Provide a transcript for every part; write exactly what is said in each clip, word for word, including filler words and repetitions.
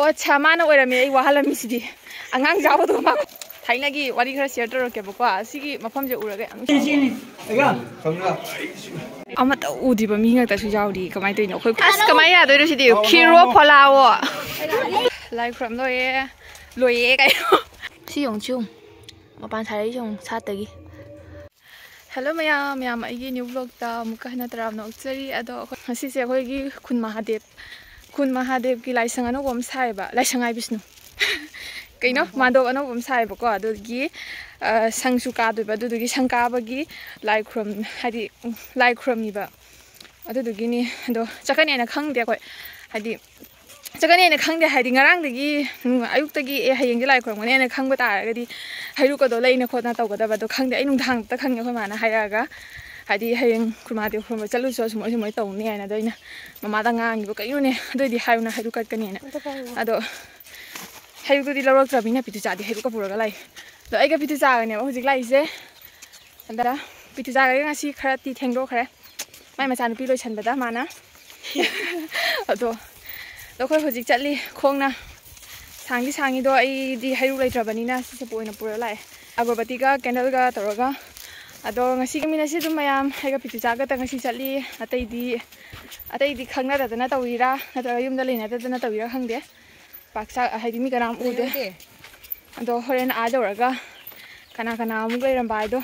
ꯑꯣ, ꯑꯠꯁꯥ, ꯃꯥꯅ ꯑꯣꯏꯔꯝꯃꯦ ꯑꯩ ꯋꯥꯍꯜꯂꯝꯃꯤꯁꯤꯗꯤ꯫ ꯑꯉꯥꯡ ꯌꯥꯎꯕꯗꯣ ꯃꯥ꯫ ꯊꯥꯏꯅꯒꯤ ꯋꯥꯔꯤ ꯈꯔ ꯁꯤꯌꯔ ꯇꯧꯔꯛꯀꯦꯕꯀꯣ꯫ ꯁꯤꯒꯤ ꯃꯐꯝꯁꯦ ꯎꯔꯒ ꯌꯥꯝ ꯅꯨꯡꯁꯤ꯫ ꯑꯃꯠꯇ ꯎꯗ꯭ꯔꯤꯕ ꯃꯤ ꯉꯥꯛꯇꯁꯨ ꯌꯥꯎꯔꯤ꯫ ꯀꯃꯥꯏꯅ ꯇꯧꯔꯤꯅꯣ? ꯑꯩꯈꯣꯏ ꯑꯁ, ꯀꯃꯥꯏꯅ ꯌꯥꯗꯣꯏꯅꯣ ꯁꯤꯗꯤ? ꯈꯤꯔꯣ ꯐꯣꯂꯥꯋꯣ꯫ ꯂꯥꯏ ꯈꯨꯔꯝ ꯂꯣꯏꯔꯦ꯫ ꯂꯣꯏꯌꯦ ꯀꯩꯅꯣ꯫ ꯁꯤ ꯌꯦꯡꯉꯨ, ꯁꯤ ꯌꯦꯡꯉꯨ꯫ ꯃꯄꯥꯟ ꯁꯥꯔꯛꯏꯁꯦ ꯌꯦꯡꯉꯨ, ꯁꯥꯠꯇꯒꯤ꯫ ꯍꯦꯜꯂꯣ ꯃꯌꯥꯝ, ꯃꯌꯥꯝ ꯑꯩꯒꯤ ꯅ꯭ꯌꯨ ꯕ꯭ꯂꯣꯛꯇ ꯑꯃꯨꯛꯀ ꯍꯟꯅ ꯇꯔꯥꯝꯅ ꯑꯣꯛꯆꯔꯤ꯫ ꯑꯗꯣ ꯑꯩꯈꯣꯏ ꯉꯁꯤꯁꯦ ꯑꯩꯈꯣꯏꯒꯤ ꯈꯨꯟ ꯃꯍꯥꯗꯦꯕ, ꯈꯨꯟ ꯃꯍꯥꯗꯦꯕꯀꯤ ꯂꯥꯏꯁꯪ ꯑꯅꯧꯕ ꯑꯃ ꯁꯥꯏꯌꯦꯕ꯫ ꯂꯥꯏꯁꯪ ꯍꯥꯏ ꯕꯤꯁꯅꯨ꯫ ꯀꯩꯅꯣ? ꯃꯥꯟꯗꯣꯞ ꯑꯅꯧꯕ ꯑꯃ ꯁꯥꯏꯌꯦꯕꯀꯣ꯫ ꯑꯗꯨꯒꯤ, ꯑ, ꯁꯪꯁꯨ ꯀꯥꯗꯣꯏꯕ꯫ ꯑꯗꯨꯗꯨꯒꯤ ꯁꯪ ꯀꯥꯕꯒꯤ ꯂꯥꯏ ꯈꯨꯔꯨꯝ-, ꯍꯥꯏꯗꯤ, ꯎꯝ, ꯂꯥꯏ ꯈꯨꯔꯨꯝꯃꯤꯕ꯫ ꯑꯗꯨꯗꯨꯒꯤꯅꯤ꯫ ꯑꯗꯣ ꯆꯠꯀꯅꯤ ꯍꯥꯏꯅ ꯈꯪꯗꯦ ꯑꯩꯈꯣꯏ꯫ ꯍꯥꯏꯗꯤ, ꯆꯠꯀꯅꯤ ꯍꯥꯏꯅ ꯈꯪꯗꯦ ꯍꯥꯏꯗꯤ, ꯉꯔꯥꯡꯗꯒꯤ, ꯎꯝ, ꯑꯌꯨꯛꯇꯒꯤ "ꯑꯦ, ꯍꯌꯦꯡꯗꯤ ꯂꯥꯏ ꯈꯨꯔꯨꯝꯒꯅꯤ" ꯍꯥꯏꯅ ꯈꯪꯕ ꯇꯥꯔꯒꯗꯤ ꯍꯩꯔꯨꯛꯀꯗꯣ ꯂꯩꯅ ꯈꯣꯠꯅ ꯇꯧꯒꯗꯕꯗꯣ ꯈꯪꯗꯦ꯫ ꯑꯩ ꯅꯨꯡꯗꯥꯡꯗ ꯈꯪꯉꯦ ꯑꯩꯈꯣꯏ ꯃꯥꯅ ꯍꯥꯏꯔꯛꯑꯒ, ꯍꯥꯏꯗꯤ, "ꯍꯌꯦꯡ ꯈꯨꯔꯃꯥꯗꯦꯕ ꯈꯨꯔꯨꯝꯕ ꯆꯠꯂꯨꯁꯣ, ꯁꯨꯃꯥꯏ ꯁꯨꯃꯥꯏ ꯇꯧꯅꯤ" ꯍꯥꯏꯅ꯫ ꯑꯗꯣ ꯑꯩꯅ ꯃꯃꯥꯗ ꯉꯥꯡꯉꯤꯕ, "ꯀꯩꯅꯣꯅꯦ, ꯑꯗꯨꯑꯣꯏꯗꯤ ꯍꯥꯏꯌꯨꯅ ꯍꯩꯔꯨꯛ ꯀꯠꯀꯅꯤꯅ"꯫ ꯑꯗꯣ ꯍꯩꯔꯨꯛꯇꯨꯗꯤ ꯂꯧꯔꯛꯇ꯭ꯔꯕꯅꯤꯅ ꯄꯤꯇꯨꯆꯥꯗꯤ ꯍꯩꯔꯨꯛꯀ ꯄꯨꯔꯒ ꯂꯥꯛꯏ꯫ ꯑꯗꯣ ꯑꯩꯒ ꯄꯤꯇꯨꯆꯥꯒꯅꯦꯕ ꯍꯧꯖꯤꯛ ꯂꯥꯛꯏꯁꯦ꯫ ꯑꯗ ꯄꯤꯇꯨꯆꯥꯒ ꯉꯁꯤ ꯈꯔꯗꯤ ꯊꯦꯡꯗꯣꯛꯈ꯭ꯔꯦ꯫ ꯃꯥꯏ ꯃꯆꯥꯅꯨꯄꯤ ꯂꯣꯏꯁꯟꯕꯗ ꯃꯥꯅ꯫ ꯑꯗꯣ, ꯑꯗꯣ ꯑꯩꯈꯣꯏ ꯍꯧꯖꯤꯛ ꯆꯠꯂꯤ ꯈꯣꯡꯅ꯫ ꯁꯥꯡꯗꯤ ꯁꯥꯡꯉꯤꯗꯣ, ꯑꯩꯗꯤ ꯍꯩꯔꯨꯛ ꯂꯩꯇ꯭ꯔꯕꯅꯤꯅ ꯁꯤꯁꯦ ꯑꯣꯏꯅ ꯄꯨꯔ ꯂꯥꯛꯑꯦ꯫ ꯑꯒꯔꯕꯇꯤꯒ ꯀꯦꯟꯗꯜꯒ ꯇꯧꯔꯒ꯫ ꯑꯗꯣ ꯉꯁꯤꯒꯤ ꯃꯤꯅꯁꯤ ꯑꯗꯨꯝ ꯃꯌꯥꯝ ꯑꯩꯒ ꯄꯤꯇꯨꯆꯥꯒꯇ ꯉꯁꯤ ꯆꯠꯂꯤ꯫ ꯑꯇꯩꯗꯤ, ꯑꯇꯩꯗꯤ ꯈꯪꯅꯗꯗꯅ ꯇꯧꯔꯤꯔꯥ ꯅꯠꯇ꯭ꯔꯒ ꯌꯨꯝꯗ ꯂꯩꯅꯗꯗꯅ ꯇꯧꯔꯤꯔꯥ ꯈꯪꯗꯦ꯫ ꯄꯥꯛ ꯁꯥ-, ꯍꯥꯏꯗꯤ ꯃꯤ ꯀꯅꯥꯝ ꯎꯗꯦ꯫ ꯂꯩꯍꯧꯗꯦ꯫ ꯑꯗꯣ ꯍꯣꯔꯦꯟ ꯑꯥ ꯌꯧꯔꯒ ꯀꯅꯥ ꯀꯅꯥ ꯑꯃꯨꯛ ꯂꯩꯔꯝꯕ ꯍꯥꯏꯗꯣ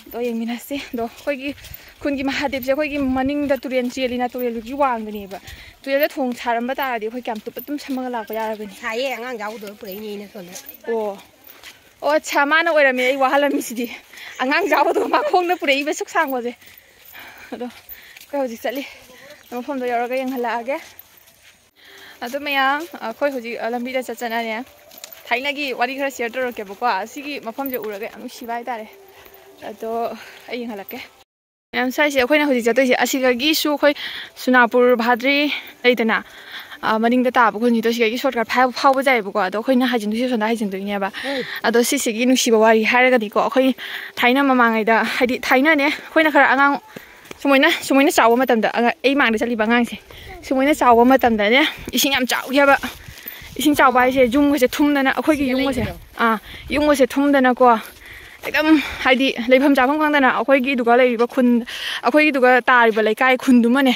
ꯑꯗꯣ ꯌꯦꯡꯃꯤꯟꯅꯁꯤ꯫ ꯑꯗꯣ ꯑꯩꯈꯣꯏꯒꯤ ꯈꯨꯟꯒꯤ ꯃꯍꯥꯗꯦꯕꯁꯦ ꯑꯩꯈꯣꯏꯒꯤ ꯃꯅꯤꯡꯗ ꯇꯨꯔꯦꯜ ꯆꯦꯜꯂꯤꯅ, ꯇꯨꯔꯦꯜꯗꯨꯒꯤ ꯋꯥꯡꯗꯅꯦꯕ꯫ ꯇꯨꯔꯦꯜꯗ ꯊꯣꯡ ꯁꯥꯔꯝꯕ ꯇꯥꯔꯗꯤ ꯑꯩꯈꯣꯏ ꯀꯌꯥꯝ ꯇꯨꯞꯄ ꯇꯨꯝ ꯁꯝꯃꯒ ꯂꯥꯛꯄ ꯌꯥꯔꯕꯅꯤ꯫ ꯁꯥꯏꯌꯦ, ꯑꯉꯥꯡ ꯌꯥꯎꯗꯕ ꯄꯨꯔꯛꯏꯅꯦ ꯑꯩꯅ ꯁꯣꯝꯗ꯫ ꯑꯣ꯫ ꯑꯣ, ꯑꯠꯁꯥ, ꯃꯥꯅ ꯑꯣꯏꯔꯝꯃꯦ ꯑꯩ ꯋꯥꯍꯜꯂꯝꯃꯤꯁꯤꯗꯤ꯫ ꯑꯉꯥꯡ ꯌꯥꯎꯕꯗꯣ ꯃꯥ ꯈꯣꯡꯅ ꯄꯨꯔꯛꯏꯕ ꯁꯨꯛ ꯁꯥꯡꯕꯁꯦ꯫ ꯑꯗꯣ ꯑꯩꯈꯣꯏ ꯍꯧꯖꯤꯛ ꯆꯠꯂꯤ꯫ ꯃꯐꯝꯗꯣ ꯌꯧꯔꯒ ꯌꯦꯡꯍꯜꯂꯛꯑꯒꯦ꯫ ꯑꯗꯨ ꯃꯌꯥꯝ, ꯑꯩꯈꯣꯏ ꯍꯧꯖꯤꯛ, ꯑ, ꯂꯝꯕꯤꯗ ꯆꯠ ꯆꯠꯅꯔꯦ꯫ ꯊꯥꯏꯅꯒꯤ ꯋꯥꯔꯤ ꯈꯔ ꯁꯤꯌꯔ ꯇꯧꯔꯛꯀꯦꯕꯀꯣ꯫ ꯁꯤꯒꯤ ꯃꯐꯝꯁꯦ ꯎꯔꯒ ꯌꯥꯝ ꯅꯨꯡꯁꯤꯕ ꯍꯥꯏꯇꯥꯔꯦ꯫ ꯑꯗꯣ ꯑꯩ ꯌꯦꯡꯍꯜꯂꯛꯀꯦ꯫ ꯃꯌꯥꯝ, ꯁ꯭ꯋꯥꯏꯁꯦ ꯑꯩꯈꯣꯏꯅ ꯍꯧꯖꯤꯛ ꯆꯠꯇꯣꯏꯁꯦ, ꯑꯁꯤꯗꯒꯤꯁꯨ ꯑꯩꯈꯣꯏ ꯁꯨꯅꯥꯄꯨꯔ ꯚꯥꯗ꯭ꯔꯤ ꯂꯩꯗꯅ, ꯑ, ꯃꯅꯤꯡꯗ ꯇꯥꯕ ꯈꯨꯟꯒꯤꯗꯣ ꯁꯤꯗꯒꯤ ꯁꯣꯔꯠꯀꯠ ꯐꯥꯎ-, ꯐꯥꯎꯕ ꯌꯥꯏꯌꯦꯕꯀꯣ꯫ ꯑꯗꯣ ꯑꯩꯈꯣꯏꯅ ꯍꯥꯏꯖꯤꯟꯗꯣꯏꯁꯦ ꯁꯣꯝꯗ ꯍꯥꯏꯖꯤꯟꯗꯣꯏꯅꯦꯕ꯫ ꯎꯝ꯫ ꯑꯗꯣ ꯁꯤꯁꯤꯒꯤ ꯅꯨꯡꯁꯤꯕ ꯋꯥꯔꯤ ꯍꯥꯏꯔꯒꯗꯤꯀꯣ, ꯑꯩꯈꯣꯏ ꯊꯥꯏꯅ ꯃꯃꯥꯡꯉꯩꯗ, ꯍꯥꯏꯗꯤ ꯊꯥꯏꯅꯅꯦ, ꯑꯩꯈꯣꯏꯅ ꯈꯔ ꯑꯉꯥꯡ ꯁꯨꯃꯥꯏꯅ, ꯁꯨꯃꯥꯏꯅ ꯆꯥꯎꯕ ꯃꯇꯝꯗ, ꯑꯉꯥꯡ, ꯑꯩ ꯃꯥꯡꯗ ꯆꯠꯂꯤꯕ ꯑꯉꯥꯡꯁꯦ, ꯁꯨꯃꯥꯏꯅ ꯆꯥꯎꯕ ꯃꯇꯝꯗꯅꯦ, ꯏꯁꯤꯡ ꯌꯥꯝ ꯆꯥꯎꯈꯤ ꯍꯥꯏꯕ꯫ ꯏꯁꯤꯡ ꯆꯥꯎꯕ ꯍꯥꯏꯁꯦ ꯌꯨꯝꯒꯁꯦ ꯊꯨꯝꯗꯅ, ꯑꯩꯈꯣꯏꯒꯤ ꯌꯨꯝꯒꯁꯦ, ꯑꯥ, ꯌꯨꯝꯒꯁꯦ ꯊꯨꯝꯗꯅꯀꯣ, ꯑꯦꯛꯗꯝ ꯍꯥꯏꯗꯤ ꯂꯩꯐꯝ ꯆꯥꯐꯝ ꯈꯪꯗꯅ ꯑꯩꯈꯣꯏꯒꯤꯗꯨꯒ ꯂꯩꯔꯤꯕ ꯈꯨꯟ, ꯑꯩꯈꯣꯏꯒꯤꯗꯨꯒ ꯇꯥꯔꯤꯕ ꯂꯩꯀꯥꯏ ꯈꯨꯟꯗꯨꯃꯅꯦ,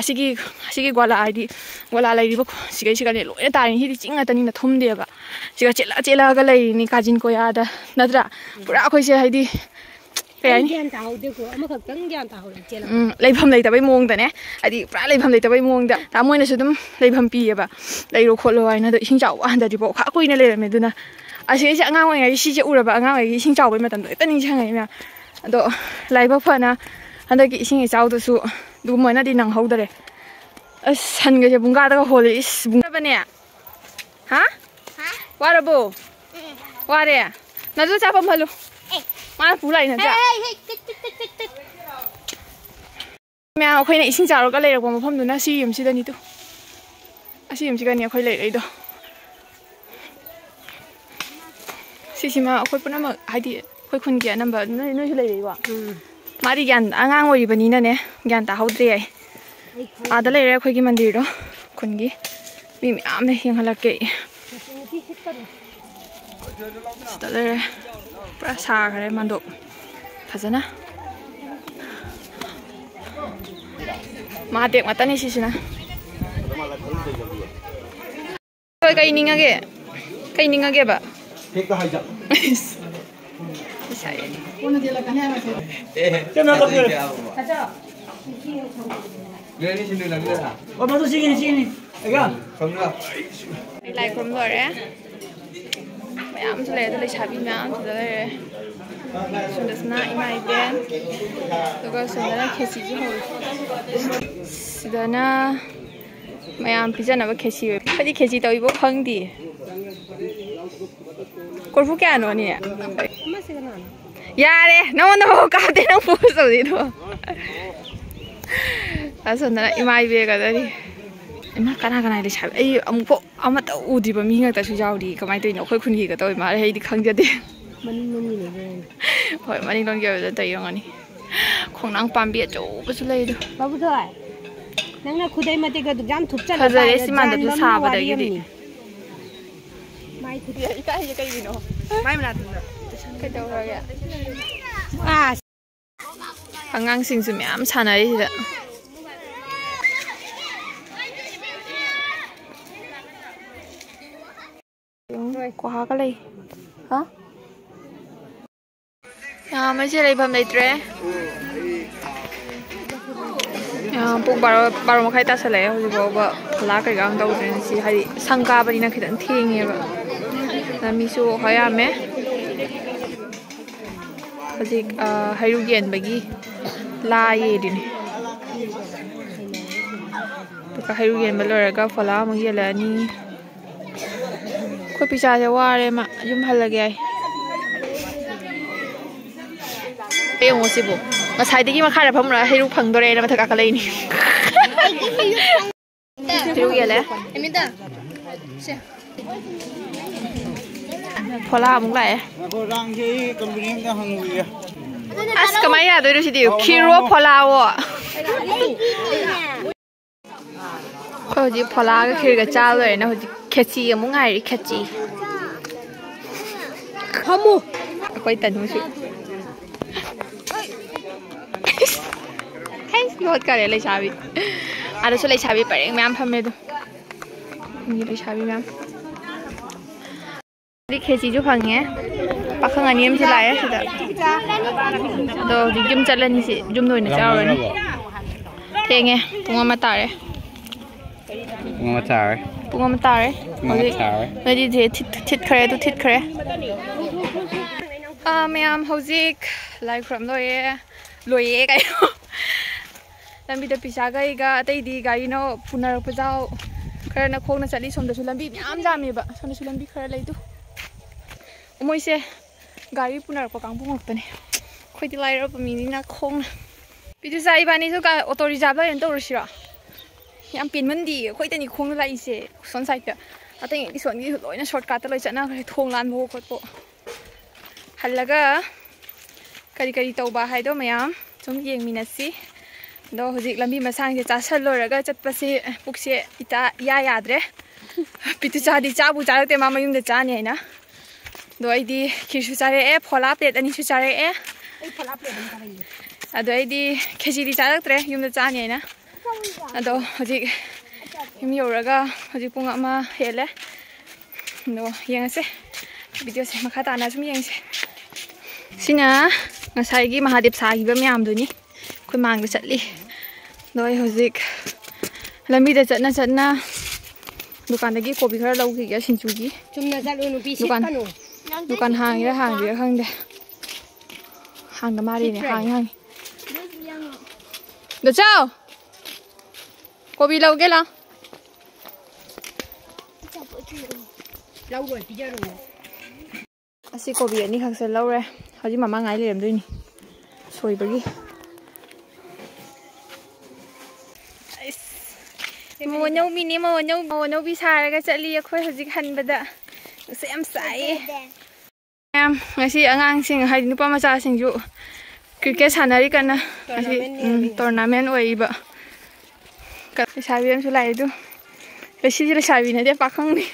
ꯑꯁꯤꯒꯤ, ꯑꯁꯤꯒꯤ ꯒ꯭ꯋꯥꯂꯥ ꯍꯥꯏꯗꯤ ꯒ꯭ꯋꯥꯂꯥ ꯂꯩꯔꯤꯕ ꯈꯨ-, ꯁꯤꯒꯩꯁꯤꯒꯅꯦ ꯂꯣꯏꯅ ꯇꯥꯔꯤꯅꯤ꯫ ꯁꯤꯗꯤ ꯆꯤꯡ ꯉꯥꯛꯇꯅꯤꯅ ꯊꯨꯝꯗꯦꯕ꯫ ꯁꯤꯒ ꯆꯦꯜꯂꯛ ꯆꯦꯜꯂꯛꯑꯒ ꯂꯩꯔꯤꯅꯤ ꯀꯥꯖꯤꯟ ꯀꯣꯌꯥꯗ, ꯅꯠꯇ꯭ꯔꯥ? ꯄꯨꯔꯥ ꯑꯩꯈꯣꯏꯁꯦ ꯍꯥꯏꯗꯤ ꯀꯩ ꯑꯩ ꯍꯥꯏꯅꯤ? ꯒ꯭ꯌꯥꯟ ꯇꯥꯍꯧꯗꯦꯀꯣ, ꯑꯃꯈꯛꯇꯪ ꯒ꯭ꯌꯥꯟ ꯇꯥꯍꯧꯔꯦ ꯆꯦꯜꯂꯛꯄ꯫ ꯎꯝ, ꯂꯩꯐꯝ ꯂꯩꯇꯕꯩ ꯃꯑꯣꯡꯗꯅꯦ, ꯍꯥꯏꯗꯤ ꯄꯨꯔꯥ ꯂꯩꯐꯝ ꯂꯩꯇꯕꯩ ꯃꯑꯣꯡꯗ ꯇꯥꯃꯣꯏꯅꯁꯨ ꯑꯗꯨꯝ ꯂꯩꯐꯝ ꯄꯤꯌꯦꯕ, "ꯂꯩꯔꯣ ꯈꯣꯠꯂꯣ" ꯍꯥꯏꯅ꯫ ꯑꯗꯣ ꯏꯁꯤꯡ ꯆꯥꯎꯕ ꯍꯟꯗꯗ꯭ꯔꯤꯕꯣ ꯈꯥ ꯀꯨꯏꯅ ꯂꯩꯔꯝꯃꯦ꯫ ꯑꯗꯨꯅ ꯑꯁꯤꯒꯩꯁꯦ ꯑꯉꯥꯡ ꯑꯣꯏꯔꯤꯉꯩꯒꯤ ꯁꯤꯁꯦ ꯎꯔꯕ, ꯑꯉꯥꯡ ꯑꯣꯏꯔꯤꯉꯩꯒꯤ ꯏꯁꯤꯡ ꯆꯥꯎꯕꯩ ꯃꯇꯝꯗꯣ ꯍꯦꯛꯇ ꯅꯤꯡꯁꯤꯡꯉꯛꯑꯦ ꯃꯌꯥꯝ꯫ ꯑꯗꯣ ꯂꯥꯏꯕꯛ ꯐꯅ ꯍꯟꯗꯛꯀꯤ ꯏꯁꯤꯡ ꯏꯆꯥꯎꯗꯁꯨ ꯑꯗꯨꯒꯨꯝꯕꯅꯗꯤ ꯅꯪꯍꯧꯗꯔꯦ꯫ ꯑꯁ, ꯁꯟꯒꯁꯦ ꯄꯨꯡꯀꯥꯗꯒ ꯍꯣꯜꯂꯦ꯫ ꯏꯁ, ꯄꯨꯡꯀꯥꯗꯅꯦ꯫ ꯍꯥ? ꯍꯥ? ꯋꯥꯔꯕꯣ? ꯎꯝ꯫ ꯋꯥꯔꯦ? ꯅꯗꯨ ꯆꯥꯐꯝ ꯍꯜꯂꯨ꯫ ꯑꯦ꯫ ꯃꯥꯅ ꯄꯨ ꯂꯥꯛꯏ ꯅꯠꯇ꯭ꯔꯥ? ꯍꯦ, ꯍꯦ, ꯍꯦ, ꯇꯤꯠ, ꯇꯤꯠ, ꯇꯤꯠ, ꯇꯤꯠ, ꯇꯤꯠ꯫ ꯃꯌꯥꯝ, ꯑꯩꯈꯣꯏꯅ ꯏꯁꯤꯡ ꯆꯥꯎꯔꯒ ꯂꯩꯔꯛꯄ ꯃꯐꯝꯗꯨꯅ ꯁꯤ ꯌꯨꯝꯁꯤꯗꯅꯤ ꯇꯨ꯫ ꯑꯁꯤ ꯌꯨꯝꯁꯤꯒꯅꯤ ꯑꯩꯈꯣꯏ ꯂꯩꯔꯛꯏꯗꯣ꯫ ꯁꯤꯁꯤꯃ ꯑꯩꯈꯣꯏ ꯄꯨꯝꯅꯃꯛ, ꯍꯥꯏꯗꯤ ꯑꯩꯈꯣꯏ ꯈꯨꯟꯒꯤ ꯑꯅꯝꯕ ꯅꯣꯏ, ꯅꯣꯏꯁꯨ ꯂꯩꯔꯛꯏꯀꯣ? ꯎꯝ꯫ ꯃꯥꯗꯤ ꯒ꯭ꯌꯥꯟ, ꯑꯉꯥꯡ ꯑꯣꯏꯔꯤꯕꯅꯤꯅꯅꯦ, ꯒ꯭ꯌꯥꯟ ꯇꯥꯍꯧꯗ꯭ꯔꯦ ꯌꯥꯏ꯫ ꯑꯩ ꯈꯪꯗꯦ꯫ ꯑꯥꯗ ꯂꯩꯔꯦ ꯑꯩꯈꯣꯏꯒꯤ ꯃꯟꯗꯤꯔꯗꯣ, ꯈꯨꯟꯒꯤ꯫ ꯃꯤ ꯃꯌꯥꯝꯅ ꯌꯦꯡꯍꯜꯂꯛꯀꯦ꯫ ꯁꯤꯗ ꯂꯩꯔꯦ꯫ ꯄꯨꯔꯥ ꯁꯥꯈ꯭ꯔꯦ ꯃꯟꯗꯣꯞ ꯐꯖꯅ꯫ ꯃꯍꯥꯗꯦꯕ ꯉꯥꯛꯇꯅꯤ ꯁꯤꯁꯤꯅ꯫ ꯍꯣꯏ, ꯀꯩ ꯅꯤꯡꯉꯒꯦ? ꯀꯩ ꯅꯤꯡꯉꯒꯦꯕ? ꯍꯦꯛꯇ ꯍꯥꯏꯖ꯫ ꯏꯁ꯫ ꯏꯁꯥ ꯌꯥꯏ꯫ ꯑꯩ ꯂꯥꯏ ꯈꯨꯔꯨꯝ ꯂꯣꯏꯔꯦ꯫ ꯃꯌꯥꯝꯁꯨ ꯂꯩ, ꯑꯗꯨ ꯂꯩꯁꯥꯕꯤ ꯃꯌꯥꯝꯁꯨ ꯂꯩꯔꯦ꯫ ꯁꯣꯝꯗꯁꯤꯅ ꯏꯃꯥ ꯏꯕꯦꯟ, ꯑꯗꯨꯒ ꯁꯣꯝꯗꯅ ꯈꯦꯆꯤꯁꯨ ꯍꯧꯔꯤ꯫ ꯁꯤꯗꯅ ꯃꯌꯥꯝ ꯄꯤꯖꯅꯕ ꯈꯦꯆꯤ ꯑꯣꯏ꯫ ꯑꯩꯈꯣꯏꯗꯤ ꯈꯦꯆꯤ ꯇꯧꯏꯕꯣ ꯈꯪꯗꯦ꯫ ꯀꯣꯔꯐꯨ ꯀꯌꯥꯅꯣ ꯑꯅꯤ? ꯌꯥꯔꯦ, ꯅꯉꯣꯟꯗ ꯐꯥꯎ ꯀꯥꯞꯇꯦ ꯅꯪ ꯄꯣꯁ ꯇꯧꯗꯣꯏꯗꯣ꯫ ꯑꯁꯣꯝꯗꯅ ꯏꯃꯥ ꯏꯕꯦꯟꯒꯗꯅꯤ꯫ ꯏꯃꯥ, ꯀꯅꯥ ꯀꯅꯥ ꯂꯩꯁꯥꯕꯤ? ꯑꯩ ꯑꯃꯨꯛꯐꯥꯎ ꯑꯃꯠꯇ ꯎꯗ꯭ꯔꯤꯕ ꯃꯤ ꯉꯥꯛꯇꯁꯨ ꯌꯥꯎꯔꯤ꯫ ꯀꯃꯥꯏꯅ ꯇꯧꯔꯤꯅꯣ? ꯑꯩꯈꯣꯏ ꯈꯨꯟꯒꯤꯒ ꯇꯧꯔꯤ ꯃꯥꯜꯂꯦ, ꯑꯩꯗꯤ ꯈꯪꯖꯗꯦ꯫ ꯃꯅꯤꯡꯂꯣꯝꯒꯤꯅꯦ ꯏꯕꯦꯝꯃ꯫ ꯍꯣꯏ, ꯃꯅꯤꯡꯂꯣꯝꯒꯤ ꯑꯣꯏꯕꯗ ꯇꯧꯔꯝꯒꯅꯤ꯫ ꯈꯣꯡꯅꯥꯡ ꯄꯥꯝꯕꯤ ꯑꯆꯧꯕꯁꯨ ꯂꯩꯗꯣ꯫ ꯕꯥꯕꯨꯊꯣꯏ, ꯅꯪꯅ ꯈꯨꯗꯩ ꯃꯇꯦꯛ ꯑꯗꯨ ꯌꯥꯝ ꯊꯨꯞꯆꯜꯂ ꯐꯖꯔꯦ ꯇꯥꯏꯗ, ꯁꯤ ꯃꯥꯟꯗꯕꯁꯨ ꯖꯟꯕ ꯑꯃ ꯋꯥꯔꯤ ꯁꯥꯕꯗꯒꯤꯗꯤ꯫ ꯑꯃꯅꯤ꯫ ꯏꯀꯥꯏꯁꯦ ꯀꯩꯒꯤꯅꯣ? ꯃꯥꯏ ꯃꯅꯥꯛꯇ꯫ ꯀꯩꯗꯧꯔꯒꯦ? ꯑꯥ꯫ ꯑꯉꯥꯡꯁꯤꯡꯁꯨ ꯃꯌꯥꯝ ꯁꯥꯟꯅꯔꯤ ꯁꯤꯗ꯫ ꯀ꯭ꯋꯥꯒ ꯂꯩ꯫ ꯍꯥ? ꯃꯩꯁꯦ ꯂꯩꯐꯝ ꯂꯩꯇ꯭ꯔꯦ꯫ ꯄꯨꯡ ꯕꯥꯔꯣ, ꯕꯥꯔꯣ ꯃꯈꯥꯏ ꯇꯥꯁꯜꯂꯛꯑꯦ꯫ ꯍꯧꯖꯤꯛ ꯐꯥꯎꯕ ꯐꯂꯥ ꯀꯩꯀꯥ ꯑꯃ ꯇꯧꯗ꯭ꯔꯦ ꯉꯁꯤ, ꯍꯥꯏꯗꯤ ꯁꯪ ꯀꯥꯕꯅꯤꯅ ꯈꯤꯇꯪ ꯊꯦꯡꯉꯦꯕ꯫ ꯑꯗ ꯃꯤꯁꯨ ꯈꯔ ꯌꯥꯝꯃꯦ꯫ ꯍꯧꯖꯤꯛ ꯍꯩꯔꯨꯛ ꯌꯦꯟꯕꯒꯤ ꯂꯥ ꯌꯦꯜꯂꯤꯅꯦ꯫ ꯑꯗꯨꯒ ꯍꯩꯔꯨꯛ ꯌꯦꯟꯕ ꯂꯣꯏꯔꯒ ꯐꯣꯂꯥ ꯑꯃꯨꯛ ꯌꯦꯜꯂꯛꯑꯅꯤ꯫ ꯑꯩꯈꯣꯏ ꯄꯤꯆꯥꯁꯦ ꯋꯥꯔꯦ, ꯃꯥ ꯌꯨꯝ ꯍꯜꯂꯒꯦ ꯍꯥꯏ꯫ ꯌꯦꯡꯉꯣ ꯁꯤꯕꯨ, ꯉꯁꯥꯏꯗꯒꯤ ꯃꯈꯥꯗ ꯐꯝꯃꯨꯔꯒ ꯍꯩꯔꯨꯛ ꯐꯪꯗꯣꯔꯦꯅ ꯃꯊꯛ ꯀꯥꯈꯠꯂꯛꯏꯅꯤ꯫ ꯍꯩꯔꯨꯛ ꯌꯦꯜꯂꯦ꯫ ꯐꯣꯂꯥ ꯑꯃꯨꯛ ꯂꯥꯛꯑꯦ꯫ ꯑꯁ, ꯀꯃꯥꯏꯅ ꯌꯥꯗꯣꯏꯅꯣ ꯁꯤꯗꯤ? ꯈꯤꯔꯣ ꯐꯣꯂꯥꯋꯣ꯫ ꯑꯩꯈꯣꯏ ꯍꯧꯖꯤꯛ ꯐꯣꯂꯥꯒ ꯈꯤꯔꯒ ꯆꯥ ꯂꯣꯏꯔꯦꯅ ꯍꯧꯖꯤꯛ ꯈꯦꯆꯤ ꯑꯃꯨꯛ ꯉꯥꯏꯔꯤ, ꯈꯦꯆꯤ꯫ ꯐꯝꯃꯨ꯫ ꯑꯩꯈꯣꯏ ꯇꯅꯨꯁꯨ꯫ ꯍꯩꯁ, ꯂꯣꯠ ꯀꯔꯦ ꯂꯩꯁꯥꯕꯤ꯫ ꯑꯗꯁꯨ ꯂꯩꯁꯥꯕꯤ ꯄꯔꯦꯡ ꯃꯌꯥꯝ ꯐꯝꯃꯦ ꯑꯗꯣ꯫ ꯃꯤ ꯂꯩꯁꯥꯕꯤ ꯃꯌꯥꯝ꯫ ꯍꯧꯖꯤꯛ ꯈꯦꯆꯤꯁꯨ ꯐꯪꯉꯦ꯫ ꯄꯥꯈꯪ ꯑꯅꯤ ꯑꯃꯁꯨ ꯂꯥꯛꯑꯦ ꯁꯤꯗ꯫ ꯑꯗꯣ ꯍꯧꯖꯤꯛ ꯌꯨꯝ ꯆꯠꯂꯅꯤ, ꯁꯤ ꯌꯨꯝꯗ ꯑꯣꯏꯅ ꯆꯥꯔꯨꯔꯅꯤ꯫ ꯊꯦꯡꯉꯦ, ꯄꯨꯡ ꯑꯃ ꯇꯥꯔꯦ꯫ ꯄꯨꯡ ꯑꯃ ꯇꯥꯔꯦ꯫ ꯄꯨꯡ ꯑꯃ ꯇꯥꯔꯦ꯫ ꯄꯨꯡ ꯑꯃ ꯍꯧꯖꯤꯛ ꯇꯥꯔꯦ꯫ ꯅꯣꯏꯗꯤ ꯊꯤꯠ-, ꯊꯤꯠꯈ꯭ꯔꯦ, ꯑꯗꯨ ꯊꯤꯠꯈ꯭ꯔꯦ꯫ ꯑꯥ, ꯃꯌꯥꯝ ꯍꯧꯖꯤꯛ ꯂꯥꯏ ꯈꯨꯔꯨꯝ ꯂꯣꯏꯔꯦ꯫ ꯂꯣꯏꯌꯦ ꯀꯩꯅꯣ꯫ ꯂꯝꯕꯤꯗ ꯄꯤꯁꯥꯒ ꯑꯩꯒ, ꯑꯇꯩꯗꯤ ꯒꯥꯔꯤꯅ ꯄꯨꯅꯔꯛꯄ ꯖꯥꯎ꯫ ꯈꯔꯅ ꯈꯣꯡꯅ ꯆꯠꯂꯤ꯫ ꯁꯣꯝꯗꯁꯨ ꯂꯝꯕꯤ ꯃꯌꯥꯝ ꯌꯥꯝꯃꯦꯕ꯫ ꯁꯣꯝꯗꯁꯨ ꯂꯝꯕꯤ ꯈꯔ ꯂꯩꯗꯨ꯫ ꯃꯣꯏꯁꯦ ꯒꯥꯔꯤ ꯄꯨꯅꯔꯛꯄ ꯀꯥꯡꯕꯨ ꯉꯥꯛꯇꯅꯦ꯫ ꯑꯩꯈꯣꯏꯗꯤ ꯂꯥꯏꯔꯕ ꯃꯤꯅꯤꯅ ꯈꯣꯡꯅ꯫ ꯄꯤꯇꯨꯁꯥ, ꯏꯕꯥꯅꯤꯁꯨ ꯀ-, ꯑꯣꯇꯣ ꯔꯤꯖꯥꯕ ꯂꯩꯅ ꯇꯧꯔꯨꯁꯤꯔꯣ? ꯌꯥꯝ ꯄꯦꯟꯃꯟꯗꯤ ꯑꯩꯈꯣꯏꯗꯅꯤ ꯈꯣꯡꯅ ꯂꯥꯛꯏꯁꯦ꯫ ꯁꯣꯝ ꯁꯥꯏꯗꯠꯇ꯫ ꯑꯇꯩ ꯏꯁꯣꯟꯒꯤꯁꯨ ꯂꯣꯏꯅ ꯁꯣꯔꯠꯀꯠꯇ ꯂꯣꯏ ꯆꯠꯅꯈ꯭ꯔꯦ꯫ ꯊꯣꯡ ꯂꯥꯟꯕ ꯈꯣꯠꯄ꯫ ꯍꯜꯂꯒ ꯀꯔꯤ ꯀꯔꯤ ꯇꯧꯕ ꯍꯥꯏꯗꯣ ꯃꯌꯥꯝ ꯁꯨꯝ ꯌꯦꯡꯃꯤꯟꯅꯁꯤ꯫ ꯑꯗꯣ ꯍꯧꯖꯤꯛ ꯂꯝꯕꯤ ꯃꯁꯥꯡꯁꯦ ꯆꯥꯁꯜꯂꯨꯔꯒ ꯆꯠꯄꯁꯦ ꯄꯨꯛꯁꯦ ꯏꯇꯥ ꯏꯌꯥ ꯌꯥꯗ꯭ꯔꯦ꯫ ꯄꯤꯇꯨ ꯆꯥꯗꯤ ꯆꯥꯕꯨ ꯆꯥꯔꯛꯇꯦ, ꯃꯥ ꯃꯌꯨꯝꯗ ꯆꯥꯅꯤ ꯍꯥꯏꯅ꯫ ꯑꯗꯣ ꯑꯩꯗꯤ ꯈꯤꯔꯁꯨ ꯆꯥꯔꯛꯑꯦ, ꯐꯣꯂꯥ ꯄ꯭ꯂꯦꯠ ꯑꯅꯤꯁꯨ ꯆꯥꯔꯛꯑꯦ꯫ ꯑꯗꯣ ꯑꯩꯗꯤ ꯈꯦꯆꯤꯗꯤ ꯆꯥꯔꯛꯇ꯭ꯔꯦ, ꯌꯨꯝꯗ ꯆꯥꯅꯤ ꯍꯥꯏꯅ꯫ ꯑꯗꯣ ꯍꯧꯖꯤꯛ ꯌꯨꯝ ꯌꯧꯔꯒ ꯍꯧꯖꯤꯛ ꯄꯨꯡ ꯑꯃ ꯍꯦꯜꯂꯦ꯫ ꯑꯗꯣ ꯌꯦꯡꯉꯁꯦ, ꯚꯤꯗꯤꯑꯣꯁꯦ ꯃꯈꯥ ꯇꯥꯅ ꯁꯨꯝ ꯌꯦꯡꯁꯦ꯫ ꯁꯤꯅ ꯉꯁꯥꯏꯒꯤ ꯃꯍꯥꯗꯦꯕ ꯁꯥꯈꯤꯕ ꯃꯌꯥꯝꯗꯨꯅꯤ꯫ ꯑꯩꯈꯣꯏ ꯃꯥꯡꯗ ꯆꯠꯂꯤ꯫ ꯑꯗꯣ ꯑꯩ ꯍꯧꯖꯤꯛ ꯂꯝꯕꯤꯗ ꯆꯠꯅ ꯆꯠꯅ ꯗꯨꯀꯥꯟꯗꯒꯤ ꯀꯣꯕꯤ ꯈꯔ ꯂꯧꯈꯤꯒꯦ ꯁꯤꯡꯖꯨꯒꯤ꯫ ꯆꯨꯝꯅ ꯆꯠꯂꯨ ꯅꯨꯄꯤ, ꯗꯨꯀꯥꯟ, ꯁꯤꯠꯀꯅꯨ꯫ ꯗꯨꯀꯥꯟ ꯍꯥꯡꯉꯤꯔꯥ ꯍꯥꯡꯗ꯭ꯔꯤꯔꯥ ꯈꯪꯗꯦ꯫ ꯍꯥꯡꯗ ꯃꯥꯜꯂꯤꯅꯦ꯫ ꯁꯤꯠꯇ꯭ꯔꯦ꯫ ꯍꯥꯡꯉꯤ, ꯍꯥꯡꯉꯤ꯫ ꯗꯣꯆꯥꯎ! ꯀꯣꯕꯤ ꯂꯧꯒꯦ ꯂꯥꯎ꯫ ꯂꯧꯔꯣꯏ, ꯄꯤꯖꯔꯣꯏ꯫ ꯑꯁꯤ ꯀꯣꯕꯤ ꯑꯅꯤꯈꯛꯁꯦ ꯂꯧꯔꯦ꯫ ꯍꯧꯖꯤꯛ ꯃꯃꯥ ꯉꯥꯏ ꯂꯩꯔꯝꯗꯣꯏꯅꯤ ꯁꯣꯏꯕꯒꯤ꯫ ꯑꯩꯁ, ꯃꯧ ꯑꯅꯧꯕꯤꯅꯦ, ꯃꯧ ꯑꯅꯧ-, ꯃꯧ ꯑꯅꯧꯕꯤ ꯁꯥꯔꯒ ꯆꯠꯂꯤ ꯑꯩꯈꯣꯏ ꯍꯧꯖꯤꯛ ꯍꯟꯕꯗ꯫ ꯅꯨꯡꯁꯥ ꯌꯥꯝ ꯁꯥꯏꯌꯦ꯫ ꯃꯌꯥꯝ, ꯉꯁꯤ ꯑꯉꯥꯡꯁꯤꯡ ꯍꯥꯏꯗꯤ ꯅꯨꯄꯥ ꯃꯆꯥꯁꯤꯡꯁꯨ ꯀ꯭ꯔꯤꯀꯦꯠ ꯁꯥꯟꯅꯔꯤ ꯀꯟꯅ꯫ ꯉꯁꯤ, ꯇꯣꯔꯅꯥꯃꯦꯟꯅꯦ ꯎꯝ, ꯍꯥꯏꯕꯅꯤ꯫ ꯇꯣꯔꯅꯥꯃꯦꯟ ꯑꯣꯏꯔꯤꯕ꯫ ꯂꯩꯁꯥꯕꯤ ꯑꯃꯁꯨ ꯂꯥꯛꯑꯦ ꯑꯗꯨ꯫ ꯂꯩꯁꯤꯁꯨ ꯂꯩꯁꯥꯕꯤ ꯅꯠꯇꯦ, ꯄꯥꯈꯪꯅꯤ꯫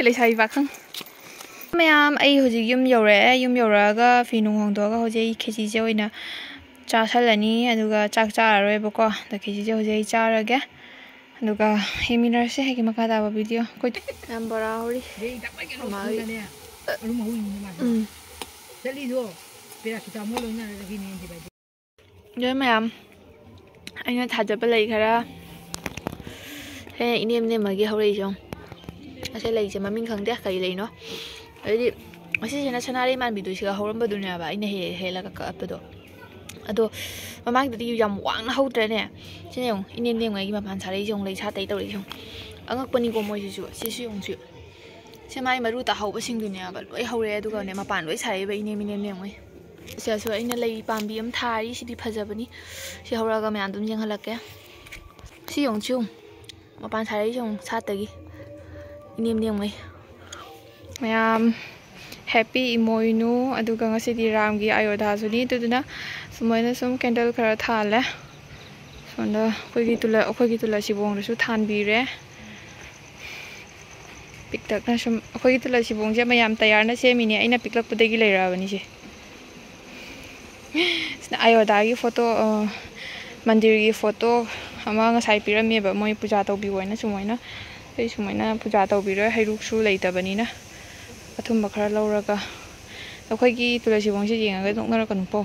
ꯂꯩꯁꯥꯕꯤ ꯄꯥꯈꯪ꯫ ꯃꯌꯥꯝ, ꯑꯩ ꯍꯧꯖꯤꯛ ꯌꯨꯝ ꯌꯧꯔꯛꯑꯦ꯫ ꯌꯨꯝ ꯌꯧꯔꯛꯑꯒ ꯐꯤ ꯅꯨꯡ ꯍꯣꯡꯗꯣꯛꯑꯒ ꯍꯧꯖꯤꯛ ꯑꯩ ꯈꯦꯆꯤꯁꯦ ꯑꯣꯏꯅ ꯆꯥꯁꯜꯂꯅꯤ꯫ ꯑꯗꯨꯒ ꯆꯥꯛ ꯆꯥꯔꯔꯣꯏꯕꯀꯣ꯫ ꯑꯗ ꯈꯦꯆꯤꯁꯦ ꯍꯧꯖꯤꯛ ꯑꯩ ꯆꯥꯔꯒꯦ꯫ ꯑꯗꯨꯒ ꯌꯦꯡꯃꯤꯟꯅꯔꯁꯦ ꯑꯩꯒꯤ ꯃꯈꯥ ꯇꯥꯕ ꯚꯤꯗꯤꯑꯣ꯫ ꯑꯩꯈꯣꯏ ꯌꯥꯝ ꯕꯣꯔꯥ ꯍꯧꯔꯤ꯫ ꯃꯃꯥꯒꯤ꯫ ꯎꯝ꯫ ꯆꯠꯂꯤꯗꯣ ꯄꯦꯔꯥꯁꯤꯇꯥꯃꯣꯜ ꯑꯣꯏꯅ ꯍꯤꯅꯦ꯫ ꯑꯗꯣ ꯃꯌꯥꯝ, ꯑꯩꯅ ꯊꯥꯖꯕ ꯂꯩ ꯈꯔ꯫ ꯁꯦ ꯏꯅꯦꯝ ꯅꯦꯝꯃꯒꯤ ꯍꯧꯔꯛꯏꯁꯦ ꯌꯦꯡꯉꯨ꯫ ꯑꯁꯦ ꯂꯩꯁꯦ ꯃꯃꯤꯡ ꯈꯪꯗꯦ ꯀꯔꯤ ꯂꯩꯅꯣ꯫ ꯑꯗꯩꯗꯤ ꯑꯁꯤꯁꯤꯅ ꯁꯅꯥꯔꯩ ꯃꯥꯟꯕꯤꯗꯨ, ꯁꯤꯒ ꯍꯧꯔꯝꯕꯗꯨꯅꯦꯕ ꯑꯩꯅ ꯍꯦ-, ꯍꯦꯜꯂꯒ ꯀꯛꯂꯛꯄꯗꯣ꯫ ꯑꯗꯣ ꯃꯃꯥꯡꯗꯗꯤ ꯌꯥꯝ ꯋꯥꯡꯅ ꯍꯧꯗ꯭ꯔꯅꯦ? ꯁꯤꯅ ꯌꯦꯡꯉꯨ, ꯏꯅꯦꯝ ꯅꯦꯝꯉꯩꯒꯤ ꯃꯄꯥꯟ ꯁꯥꯔꯛꯏꯁꯦ ꯌꯦꯡꯉꯨ, ꯂꯩ ꯁꯥꯠꯇꯩ ꯇꯧꯔꯛꯏꯁꯦ ꯌꯦꯡꯉꯨ꯫ ꯑꯉꯛꯄꯅꯤꯀꯣ ꯃꯣꯏꯁꯤꯁꯨ꯫ ꯁꯤꯁꯨ ꯌꯦꯡꯉꯨ, ꯁꯤ꯫ ꯁꯤ ꯃꯥꯏ ꯃꯔꯨ ꯇꯥꯍꯧꯕꯁꯤꯡꯗꯨꯅꯦꯕ ꯂꯣꯏ ꯍꯧꯔꯦ, ꯑꯗꯨꯒꯅꯦ ꯃꯄꯥꯟ ꯂꯣꯏ ꯁꯥꯔꯛꯏꯕ ꯏꯅꯦꯝ ꯏꯅꯦꯝ ꯅꯦꯝꯉꯩ꯫ ꯁꯤꯗꯁꯨ ꯑꯩꯅ ꯂꯩ ꯄꯥꯝꯕꯤ ꯑꯃ ꯊꯥꯔꯤ, ꯁꯤꯗꯤ ꯐꯖꯕꯅꯤ꯫ ꯁꯤ ꯍꯧꯔꯛꯑꯒ ꯃꯌꯥꯝ ꯑꯗꯨꯝ ꯌꯦꯡꯍꯜꯂꯛꯀꯦ꯫ ꯁꯤ ꯌꯦꯡꯉꯨ, ꯁꯤ ꯌꯦꯡꯉꯨ꯫ ꯃꯄꯥꯟ ꯁꯥꯔꯛꯏꯁꯦ ꯌꯦꯡꯉꯨ, ꯁꯥꯠꯇꯒꯤ꯫ ꯏꯅꯦꯝ ꯅꯦꯝꯉꯩ꯫ ꯃꯌꯥꯝ, happy ꯏꯃꯣꯏꯅꯨ, ꯑꯗꯨꯒ ꯉꯁꯤꯗꯤ ꯔꯥꯝꯒꯤ ꯑꯌꯣꯙꯥꯁꯨꯅꯤ, ꯑꯗꯨꯗꯨꯅ ꯁꯨꯃꯥꯏꯅ ꯁꯨꯝ candle ꯈꯔ ꯊꯥꯜꯂꯦ꯫ ꯑꯗ ꯑꯩꯈꯣꯏꯒꯤ ꯇꯨꯂ ꯑꯩꯈꯣꯏꯒꯤ ꯇꯨꯂꯁꯤꯕꯣꯡꯗꯁꯨ ꯊꯥꯟꯕꯤꯔꯦ꯫ ꯄꯤꯛꯇꯛꯅ ꯁꯨꯝ ꯑꯩꯈꯣꯏꯒꯤ ꯇꯨꯂꯁꯤꯕꯣꯡꯁꯦ ꯃꯌꯥꯝ ꯇꯌꯥꯔꯅ ꯁꯦꯝꯃꯤꯅꯦ, ꯑꯩꯅ ꯄꯤꯛꯂꯛꯄꯗꯒꯤ ꯂꯩꯔꯛꯑꯕꯅꯤꯁꯦ꯫ ꯁꯤꯅ ꯑꯌꯣꯙꯥꯒꯤ ꯐꯣꯇꯣ, ꯑ, ꯃꯟꯗꯤꯔꯒꯤ ꯐꯣꯇꯣ ꯑꯃ ꯉꯁꯥꯏ ꯄꯤꯔꯝꯃꯦꯕ, ꯃꯣꯏ ꯄꯨꯖꯥ ꯇꯧꯕꯤꯌꯣ ꯍꯥꯏꯅ ꯁꯨꯃꯥꯏꯅ꯫ ꯑꯩ ꯁꯨꯃꯥꯏꯅ ꯄꯨꯖꯥ ꯇꯧꯕꯤꯔꯣꯏ, ꯍꯩꯔꯨꯛꯁꯨ ꯂꯩꯇꯕꯅꯤꯅ꯫ ꯑꯊꯨꯝꯕ ꯈꯔ ꯂꯧꯔꯒ ꯑꯩꯈꯣꯏꯒꯤ ꯇꯨꯂꯁꯤꯕꯣꯡꯁꯦ ꯌꯦꯡꯉꯒ ꯅꯣꯛꯅꯔꯛꯀꯅꯨꯀꯣ꯫